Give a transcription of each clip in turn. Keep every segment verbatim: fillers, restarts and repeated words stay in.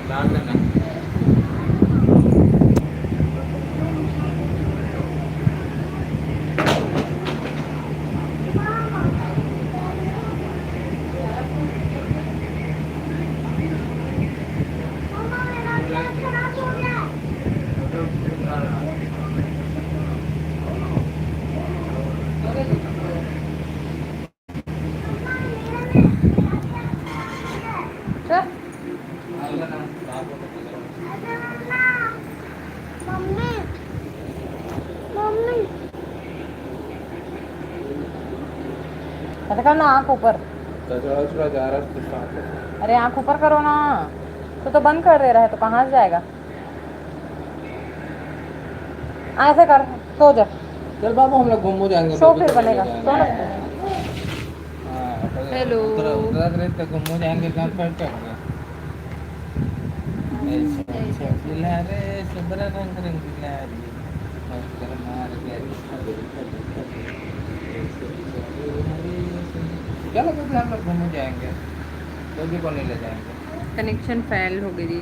डाल देना। ऐसा कर ना, आँख ऊपर। कचरा उचरा जा रहा है, कुछ साफ है। अरे, आँख ऊपर करो ना, तो तो बंद कर दे रहा है, तो कहाँ से जाएगा? ऐसे कर, सो जा। चल बाबू, हम लोग घूमो जाएंगे, सो फिर बनेगा, सो ना। हाँ, तो हेलो। उतरा, उतरा रहे तो घूमो जाएंगे, गांव पर चढ़ गए। ऐसे, ऐसे बिला रे, सबरा रंग रंग बिला रे। मस्कर मार के, चलो, तो फिर हम लोग घूमो जाएंगे, बेबी को नहीं ले जाएंगे। कनेक्शन फेल हो गई जी। चलो,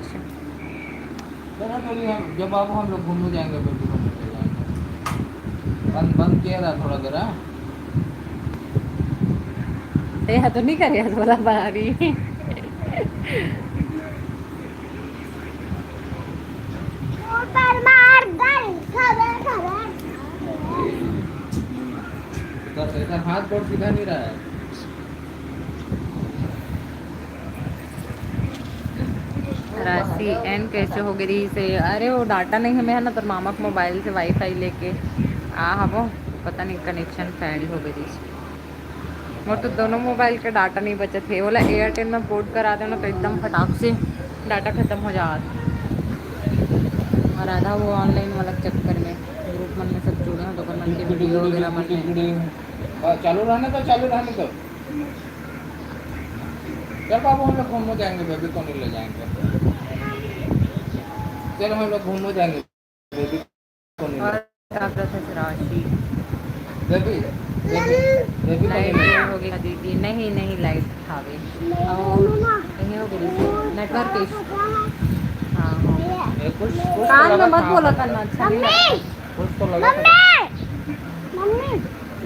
चलिए, हम, जब बाबू हम लोग घूमने जाएंगे, बिल्कुल घूमने जाएंगे। बंद, बंद किया था थोड़ा देर, हाँ? ए, हाँ, तो नहीं करे, हाँ, थोड़ा बाहरी। ऊपर मार दे, खबर, खबर। इधर, इधर हाथ गोड़ सीधा नहीं रहा है। राशि एंड कैसे हो गई से? अरे, वो डाटा नहीं है, मैं है ना, तोर मामा के मोबाइल से वाईफाई लेके आ हवो, पता नहीं कनेक्शन फेल हो गई से। मोर तो दोनों मोबाइल के डाटा नहीं बचत है। बोला एयरटेल में पोर्ट करा देना तो एकदम फटाक से डाटा खत्म हो जात। और आधा वो ऑनलाइन वाला चक्कर में ग्रुप मन में सब जुड़े हो तो मन के वीडियो वगैरह मन में। हाँ, चालू रहने दो, चालू रहने दो। चल बाबू, हम लोग घूमने जाएंगे, बेबी को नहीं ले जाएंगे। चल, हम लोग घूमने जाएंगे, बेबी को नहीं ले और जाएंगे। का करत हस राशि? बेबी, बेबी, बेबी को नहीं लाइट ले जाएंगे। हो गई दीदी, नहीं, नहीं, लाइट खावे। और कहीं हो गई नेटवर्क इशू। हाँ, हो गया। ये कुछ, कुछ तो कान में लगा मत था बोला मतलब। करना, अच्छा नहीं लगता। कुछ तो लगा था। मम्मी, मम्मी,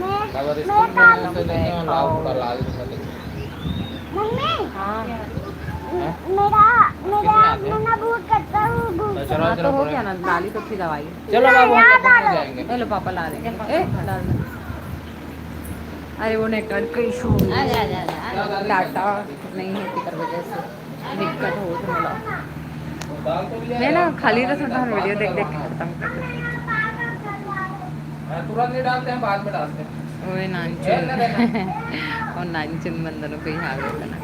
मैं, अगर मैं स्कूल में कान ऐसे लेके आओ, लाल पूरा लाल दिखा दे। मम्मी, हाँ। हैं? मेरा, मेरा कितने आते हैं? मना बहुत करता हूँ, बहुत तो चलो, हाँ, चलो, तो हो पूरे। गया ना, डाली तो थी दवाई। चलो बाबू, हम लोग घूमने जाएंगे। ए लो, पापा ला रहे हैं। ए, डाल दे। अरे, वो नेटवर्क का इशू हो गया। आ जा, आ जा, आ जा। डाटा नहीं है, तेकर वजह से दिक्कत हो थोड़ा। मैं ना खाली रह सकता हूँ, वीडियो देख देख के खत्म कर देती हूँ। हाँ, तुरंत नहीं डालते हैं, बाद में डालते हैं। ओए नानचुन। रहना, रहना। और नानचुन बंदनों को ही हाल होता ना।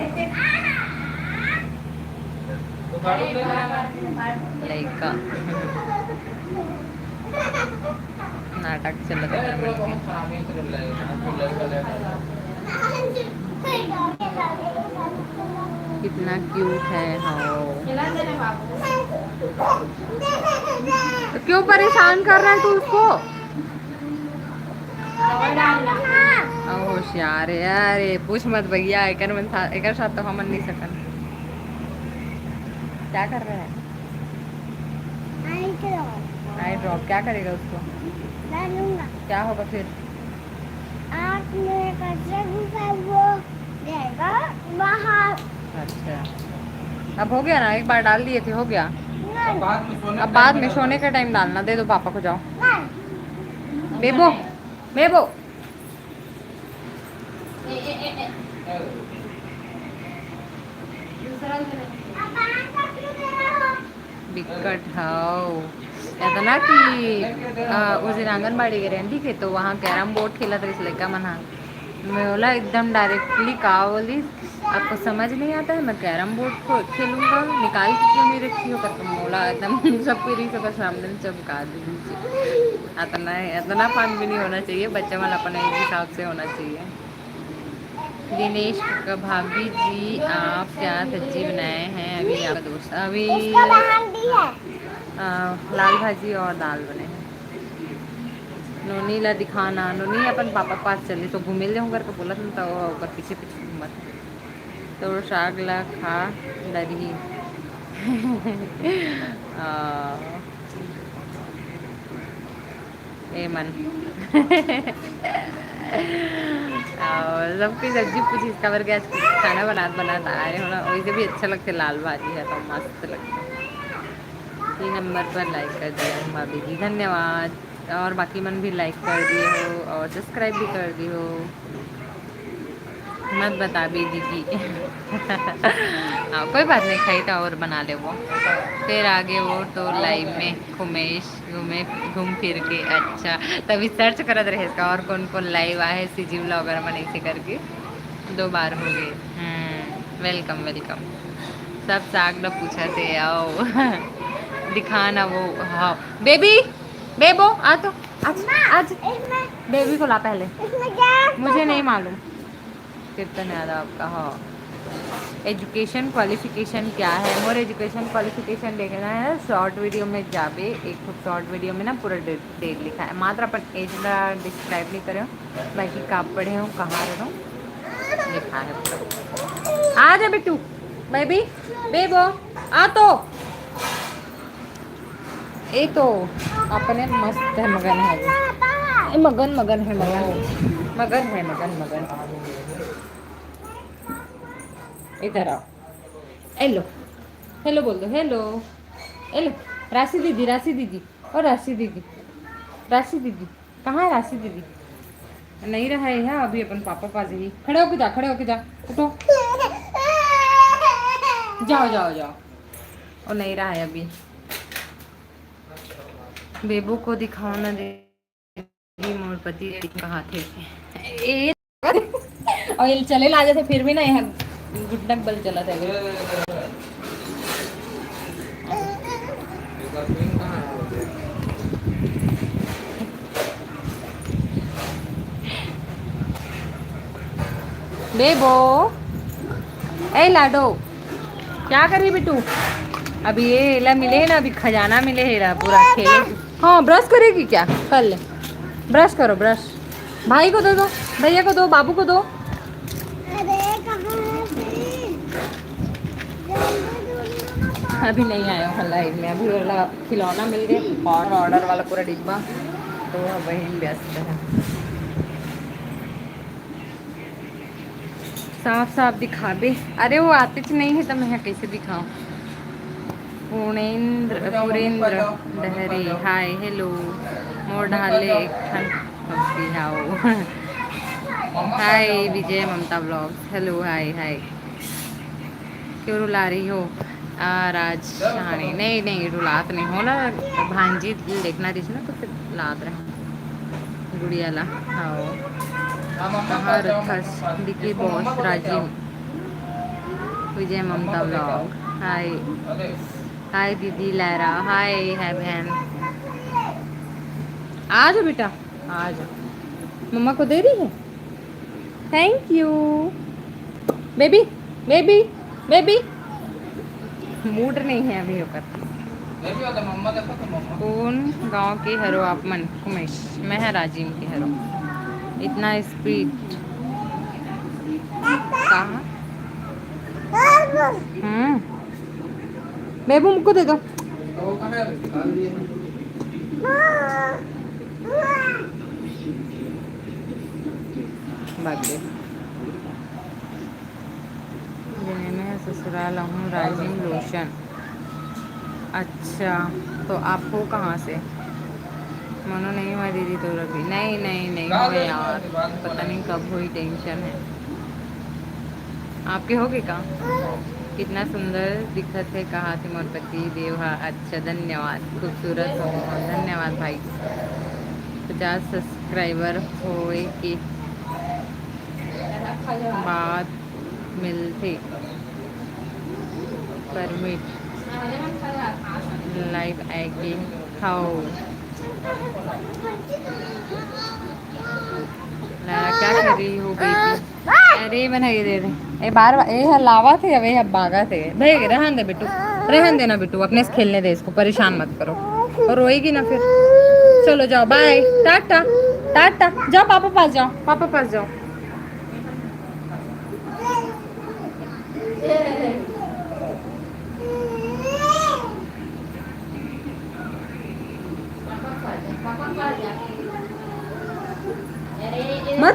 तो काटो, ले लेना। लइका। नाटक चलत हे। कितना क्यूट है, हाँ। तो क्यों परेशान कर रहा है तू उसको? अब होशियार है यार, ये पूछ मत भैया, एकर मन था, एकर साथ तो हमन नहीं सकन। क्या कर रहे हैं? आई ड्रॉप। आई ड्रॉप क्या करेगा उसको? डालूंगा। क्या होगा फिर? आँख में कचरा घुसा, वो जाएगा बाहर। अच्छा, अब हो गया ना, एक बार डाल दिए थे, हो गया। नहीं। अब बाद में सोने के टाइम डालना, दे दो पापा को, जाओ। नहीं। बेबो, बेबो। बिकट हव। इतना कि, अ, उस दिन आंगनबाड़ी गे रहेन, ठीक है, तो वहाँ कैरम बोर्ड खेलत रहिस लइका मन ह। मैं बोला एकदम डायरेक्टली का बोलिस, "आपको समझ नहीं आता है, मैं कैरम बोर्ड को खेलूंगा, निकाल के क्यों नहीं रखी हो?" करके मैं बोला एकदम सबके रही, सबके सामने चमका दी। इतना, इतना फन भी नहीं होना चाहिए, बच्चा मन अपन एक हिसाब से होना चाहिए। दिनेश का भाभी जी, आप क्या सब्जी बनाए हैं? अभी आपका दोस्त, अभी, उसका बहन भी है। अ, लाल भाजी और दाल बने हैं। नोनी ला दिखाना, नोनी अपन पापा के पास चली तो घूमे ले होकर के बोला था, तो ओकर पीछे पीछे घूमत। तोर साग ला खा डरही। आ, ए मन। अउ सबके सब्जी पूछिस, काबर के आज खाना बनात बनात आए हो ना, वैसे भी अच्छा लगथे, लाल भाजी है तो मस्त लगथे। तीन नंबर पर लाइक कर दिया भाभी जी, धन्यवाद। और बाकी मन भी लाइक कर दिए हो और सब्सक्राइब भी कर दिए हो। मत बताबे दीदी। हाँ, कोई बात नहीं, खाई तो और बना लेबो। फिर आगे वो तो लाइव में घूमेश घूमे घूम फिर के। अच्छा, तभी सर्च करत रहे इसका और कौन कौन लाइव आहे सीजी व्लॉगर मन, ऐसे करके दो बार हो गए। हम्म, वेलकम वेलकम। सब साग ल पूछत हे, आओ। दिखा ना वो। हाँ, बेबी, बेबो, आ तो, आज, आज बेबी को ला पहले। मुझे नहीं मालूम। कीर्तन यादव आपका, हाँ। एजुकेशन क्वालिफिकेशन क्या है? मोर एजुकेशन क्वालिफिकेशन देखना है, शॉर्ट वीडियो में जाबे, एक ठो शॉर्ट वीडियो में ना पूरा डे-, डेट लिखा है, मात्र अपन एज ला डिस्क्राइब नहीं करे हो, बाकी का पढ़े हो, कहाँ रहे हो, लिखा है पूरा। आ जा बिट्टू, बेबी, बेबो, आ तो। ए तो अपने मस्त है, मगन है। ए, मगन, मगन है, मगन। मगन है, मगन, मगन। इधर आओ। हेलो। हेलो बोल दो, हेलो। हेलो। राशि दीदी, राशि दीदी। ओ राशि दीदी। राशि दीदी। कहाँ है राशि दीदी? नहीं रहा है, अभी अपन पापा पास ही। खड़े होके जा, खड़े होके जा। उठो। जाओ, जाओ, जाओ। ओ नहीं रहा है अभी। बेबो को दिखाओ ना दीदी, मोर पति कहा थे। ए, और ये चले ला जाते फिर भी ना, यहाँ गुड्डक बल चला था। बेबो, ए लाडो, क्या कर रही बिट्टू? अभी ये एला मिले है ना, अभी खजाना मिले है ला पूरा खेले। हाँ, ब्रश करेगी क्या? कर ले, ब्रश करो, ब्रश। भाई को दे दो, भैया को दो, बाबू को दो। अरे, कहाँ है फिर? अभी नहीं आया हूँ लाइव में, अभी वाला खिलौना मिल गया और ऑर्डर वाला पूरा डिब्बा, तो वह वहीं व्यस्त है। साफ साफ दिखाबे। अरे, वो आतेच नहीं है, तो मैं कैसे दिखाऊं? पूर्णेंद्र, पुरेंद्र डहरे, हाय, हेलो। मोर डहाले एक ठन पक्षी हाओ। हाय, विजय ममता व्लॉग्स, हेलो, हाय, हाय। क्यों रुला रही हो? आ, राज सहानी, नहीं, नहीं, रुलात नहीं हो ना, भांजी देखना रही ना, तो फिर लात रहे। गुड़िया ला, हाओ। कहाँ रखस? विकी बॉस, राजीव, विजय ममता व्लॉग, हाय। हाय दीदी लहरा, हाय, हाय बहन। आ जाओ बेटा, आ जाओ। मम्मा को दे रही है? Thank you. Baby, baby, baby. Mood नहीं है अभी ओकर। कोन गांव के हरो आप मन? उमेश, मैं है राजिम के हरो। इतना स्पीड। कहाँ? हम्म। बेबू, मुझको दे दो। भाग दे। जेने मैं ससुराल हूँ, राजिम लोशन। अच्छा, तो आप हो कहाँ से? मनो नहीं हुआ दीदी, तो रवि, नहीं, नहीं, नहीं हुआ यार, पता नहीं कब हुई, टेंशन है। आपके हो गए का? कितना सुंदर दिखत है, कहा थे मोर पति देव हा। अच्छा, धन्यवाद, खूबसूरत हो, धन्यवाद भाई। पचास सब्सक्राइबर होए के बाद मिलथे परमिट, लाइव आए के। हाओ। लारा, क्या कर रही हो बेटी? अरे, मन ये दे दे। ए, बार बार, ए, ह लावा थे, अब ए, ह बागा थे। भाई, रहन दे बिट्टू, रहन देना बिट्टू, अपने से खेलने दे इसको, परेशान मत करो। और रोएगी ना फिर। चलो जाओ, बाय, टाटा, टाटा, जाओ पापा पास जाओ, पापा पास जाओ।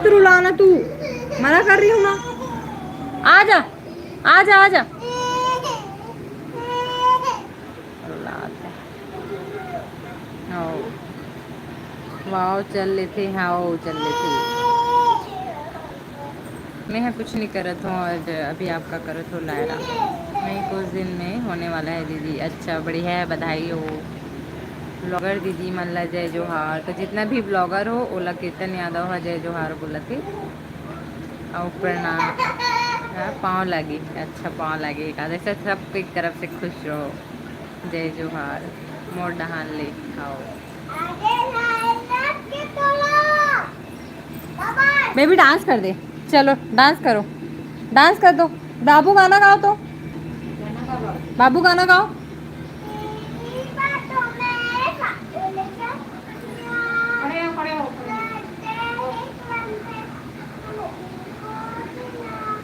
रुलाना तू, मना कर रही हूँ ना। आ जा, आ जा, आ जा। रुलात है। आओ। वाओ, चल लेते हैं, आओ, चल लेते हैं। मैं ह कुछ नहीं करत हूँ, और अभी आपका करत हो लायरा। नहीं, कुछ दिन में होने वाला है दीदी। अच्छा, बढ़िया है, बधाई हो। ब्लॉगर दीदी मन ला जय जोहार। तो जितना भी ब्लॉगर हो, ओला कीर्तन यादव ह जय जोहार बोलत हे। अउ प्रणाम। हाँ, पाँव लागी। अच्छा, पाँव लागी। एकादशी सबके तरफ से खुश रहो। जय जोहार। मोर डहान ले आओ। बेबी, डांस कर दे। चलो, डांस करो। डांस कर दो। बाबू, गाना गाओ तो। बाबू, गाना गाओ।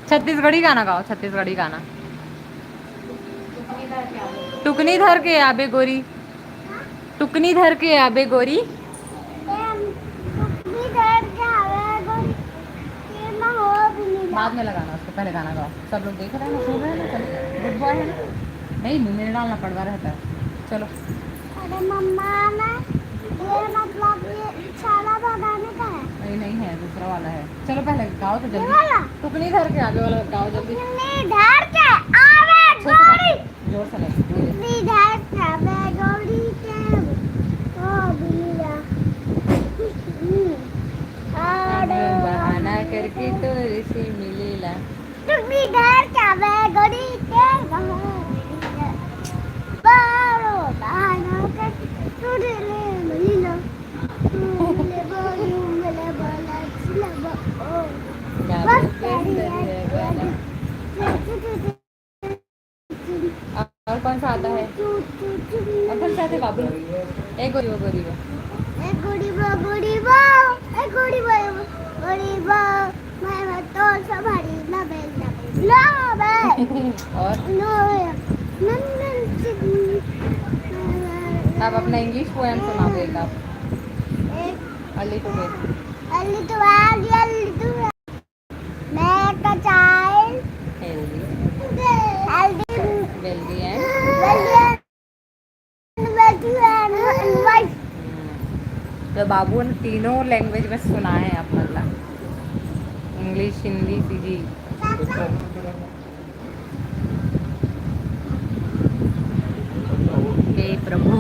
छत्तीसगढ़ी गाना गाओ, छत्तीसगढ़ी गाना। टुकनी धर के आबे गोरी, टुकनी धर के आबे गोरी। बाद में लगाना उसको, पहले गाना गाओ। सब लोग देख रहे हैं ना, सुन रहे हैं ना, चलो, गुड बॉय है ना। नहीं, मुंह में नहीं डालना, कड़वा रहता है। चलो। अरे मम्मा, मैं ये, मतलब, ये छाला भगाने का है। नहीं, नहीं है, दूसरा वाला है। चलो, पहले गाओ तो जल्दी। टुकनी धर के आबे वाला गाओ जल्दी। टुकनी धर के आबे गोरी। जोर से लगे। टुकनी धर के आबे गोरी के। ओ बिया। हम्म। अरे बहाना करके तोरे से मिलेला। टुकनी धर के आबे गोरी के। बारो बहाना करके तोरे ले मिलेला। और कौन सा आता है? और कौन सा आता है बाबू? ए गोरी वो, गोरी वो। ए गोरी वो, गोरी वो, ए गोरी वो, गोरी वो। मैं, मैं तो सवारी ना बेल, ना बेल, ना बेल। और? नो, नंदन चिकनी। अब अपना इंग्लिश पोएम सुना दो एक आप। एक। अली टू बेल। अली टू बेल, अली टू बेल। मैं कचाई। Healthy. Healthy. Wealthy and. Wealthy and. तो बाबू ने तीनों लैंग्वेज में सुनाए आप, मतलब इंग्लिश, हिंदी, फिजी। हे प्रभु।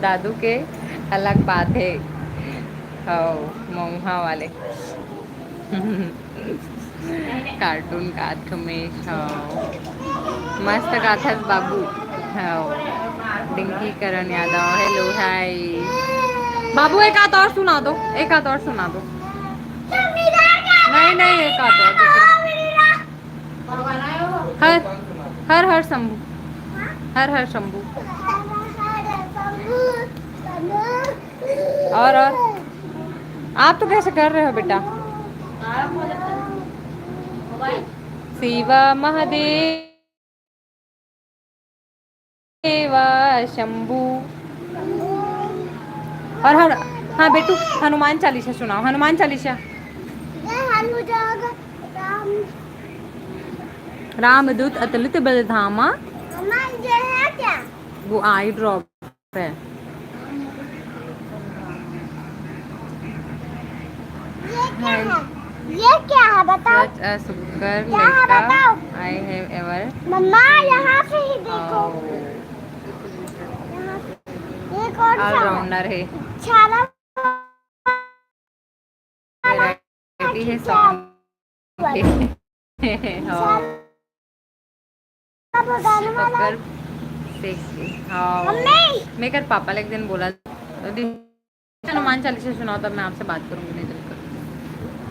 दादू के अलग बात है। हाँ, मऊहा वाले। कार्टून का थमेश, हाँ। मस्त गाथस बाबू। हाँ। डिंकी करण यादव, हेलो, हाय। बाबू, एक आध और सुना दो, एक आध और सुना दो। नहीं, नहीं, एक आध और दूसरा। हर, हर हर शंभू, हर हर शंभू। और, और आप तो कैसे कर रहे हो बेटा? शिवा महादेव, शंभू। और हर, हाँ बेटू, हनुमान चालीसा सुनाओ, हनुमान चालीसा। जय हनुमान, राम। रामदूत अतुलित बल धामा। मम्मा, ये है क्या? वो आई ड्रॉप है। ये क्या है? ये क्या है, बताओ? Such a super क्या है, लड़का बताओ? I have ever mamma, seen। यहाँ से ही देखो। आओ। यहाँ से। ये कौन सा है? ऑलराउंडर है। छाला। वैरायटी है सॉन्ग। हाँ। अब गाने वाला। पकड़ से, हाँ। मम्मी। मैं कल पापा ले एक दिन बोला, "दीदी, हनुमान चालीसा सुनाओ, तब मैं आपसे बात करूंगी।" नहीं तो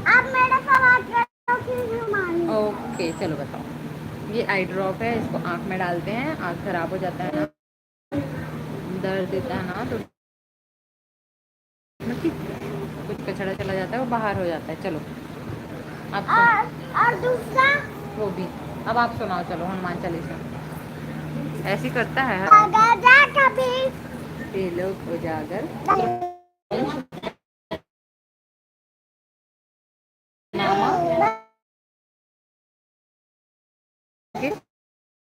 आप मेरे से बात करो, फिर हनुमान। ओके, चलो बताओ। ये आई ड्रॉप है, इसको आँख में डालते हैं, आँख खराब हो जाता है ना, दर्द देता है ना, तो कुछ कचरा चला जाता है, वो बाहर हो जाता है। चलो, आप सुनाओ। और, और दूसरा? वो भी। अब आप सुनाओ, चलो, हनुमान चालीसा। ऐसी करता है। उजागर कभी। ये लोग उजागर।